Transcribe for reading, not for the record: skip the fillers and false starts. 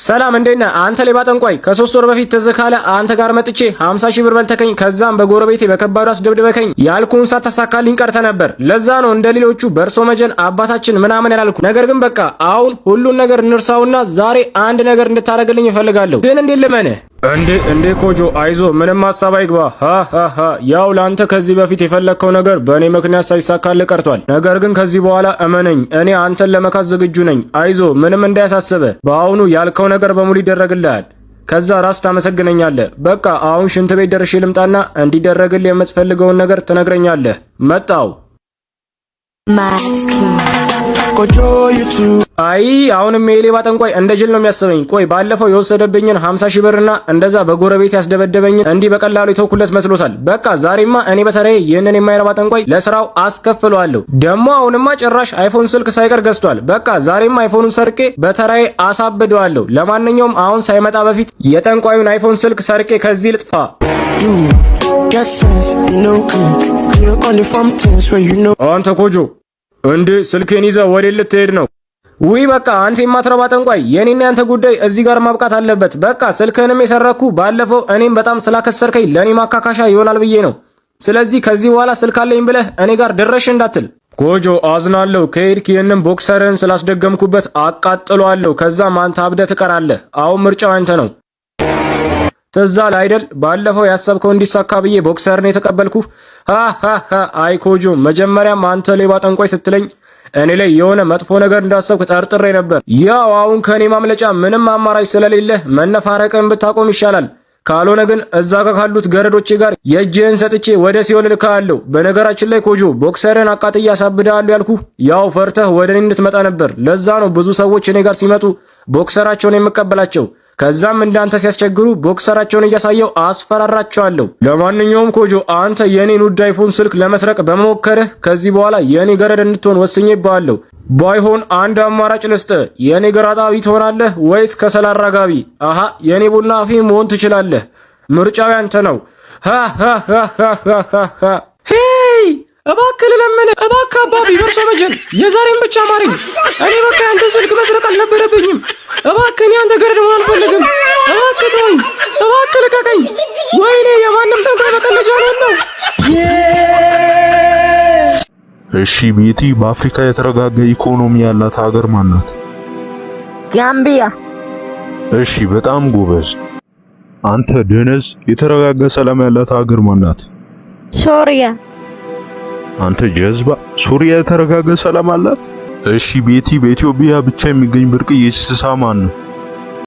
ሰላም እንዴት ነህ? አንተ ሌባ ጠንቋይ፣ ከ3 ወር በፊት ትዝ ካለ አንተ ጋር መጥቼ 50 ሺህ ብር በልተከኝ፣ ከዛም በጎረቤቴ በከባዱ አስደብድበከኝ ያልኩህን ሳታሳካልኝ ቀርተህ ነበር። ለዛ ነው እንደ ሌሎቹ በእርሶ መጀን አባታችን ምናምን ያላልኩ። ነገር ግን በቃ አሁን ሁሉን ነገር እንርሳውና ዛሬ አንድ ነገር እንድታደርግልኝ እፈልጋለሁ። ግን እንዴት ልመንህ? እንዴ እንዴ ኮጆ፣ አይዞ፣ ምንም ሀሳብ አይግባ። ሃሃሃ፣ ያው ለአንተ ከዚህ በፊት የፈለግከው ነገር በእኔ ምክንያት ሳይሳካልህ ቀርቷል። ነገር ግን ከዚህ በኋላ እመነኝ፣ እኔ አንተን ለመካስ ዝግጁ ነኝ። አይዞ፣ ምንም እንዳያሳስብህ። በአሁኑ ያልከው ነገር በሙሉ ይደረግልሃል። ከዛ ራስ ታመሰግነኛለህ። በቃ አሁን ሽንት ቤት ደርሼ ልምጣና እንዲደረግልህ የምትፈልገውን ነገር ትነግረኛለህ። መጣው። አይ፣ አሁንም የሌባ ጠንቋይ እንደ ጅል ነው የሚያስበኝ። ቆይ፣ ባለፈው የወሰደብኝን 50 ሺህ ብርና እንደዛ በጎረቤት ያስደበደበኝን እንዲህ በቀላሉ የተውኩለት መስሎታል። በቃ ዛሬማ እኔ በተለይ ይህንን የማይረባ ጠንቋይ ለስራው አስከፍለዋለሁ። ደግሞ አሁንማ ጭራሽ iPhone ስልክ ሳይቀር ገዝቷል። በቃ ዛሬማ iPhone ኑን ሰርቄ በተራዬ አሳብደዋለሁ። ለማንኛውም አሁን ሳይመጣ በፊት የጠንቋዩን iPhone ስልክ ሰርቄ ከዚህ ልጥፋ። Get sense, you know good. You only from things where you know. አንተ ኮጆ፣ እንዴ፣ ስልኬን ይዘህ ወዴት ልትሄድ ነው? ውይ፣ በቃ አንተ የማትረባ ጠንቋይ፣ የኔና ያንተ ጉዳይ እዚህ ጋር ማብቃት አለበት። በቃ ስልክህንም የሰረኩ ባለፈው እኔም በጣም ስላከሰርከኝ ለኔ ማካካሻ ይሆናል ብዬ ነው። ስለዚህ ከዚህ በኋላ ስልክ አለኝ ብለህ እኔ ጋር ድረሽ እንዳትል። ኮጆ፣ አዝናለሁ። ከሄድክ ይህንን ቦክሰርህን ስላስደገምኩበት አቃጥለዋለሁ። ከዛም አንተ አብደህ ትቀራለህ። አሁን ምርጫው ያንተ ነው። ትዝ አለህ አይደል? ባለፈው ያሰብከው እንዲሳካ ብዬ ቦክሰርህን የተቀበልኩህ። ሃሃሃ፣ አይ ኮጆ፣ መጀመሪያም አንተ ሌባ ጠንቋይ ስትለኝ እኔ ላይ የሆነ መጥፎ ነገር እንዳሰብክ ጠርጥሬ ነበር። ያው አሁን ከእኔ ማምለጫ ምንም አማራጭ ስለሌለህ መነፋረቅን ብታቆም ይሻላል። ካልሆነ ግን እዛ ጋር ካሉት ገረዶቼ ጋር የእጅህን ሰጥቼ ወደ ሲኦል እልክሃለሁ። በነገራችን ላይ ኮጆ፣ ቦክሰርህን አቃጥዬ አሳብድሃለሁ ያልኩህ ያው ፈርተህ ወደ እኔ እንድትመጣ ነበር። ለዛ ነው ብዙ ሰዎች እኔ ጋር ሲመጡ ቦክሰራቸውን የምቀበላቸው። ከዛም እንዳንተ ሲያስቸግሩ ቦክሰራቸውን እያሳየው አስፈራራቸዋለሁ። ለማንኛውም ኮጆ፣ አንተ የኔን ውድ iPhone ስልክ ለመስረቅ በመሞከርህ ከዚህ በኋላ የኔ ገረድ እንድትሆን ወስኜብሃለሁ። ባይሆን አንድ አማራጭ ልስጥህ። የኔ እግር አጣቢ ትሆናለህ ወይስ ከሰል አራጋቢ? አሃ፣ የኔ ቡና አፍይ መሆን ትችላለህ። ምርጫው ያንተ ነው። ሃሃሃሃሃ። Hey፣ እባክህ ልለምንህ፣ እባክህ አባቢ በርሶ መጀን፣ የዛሬን ብቻ ማረኝ። እኔ በቃ ያንተ ስልክ መስረቅ አልነበረብኝም። እባክህ፣ እኔ ያንተ ገረድ መሆን አልፈልግም። እባክህ ተወኝ፣ እባክህ ልቀቀኝ። ወይኔ፣ የማንም ጠንቋይ መቀለጃ ነው። እሺ ቤቲ፣ በአፍሪካ የተረጋጋ ኢኮኖሚ ያላት ሀገር ማን ናት? ጋምቢያ። እሺ፣ በጣም ጎበዝ። አንተ ደነዝ፣ የተረጋጋ ሰላም ያላት ሀገር ማን ናት? ሶሪያ። አንተ ጀዝባ፣ ሱሪያ የተረጋጋ ሰላም አላት? እሺ ቤቲ፣ በኢትዮጵያ ብቻ የሚገኝ ብርቅዬ እንስሳ ማን ነው?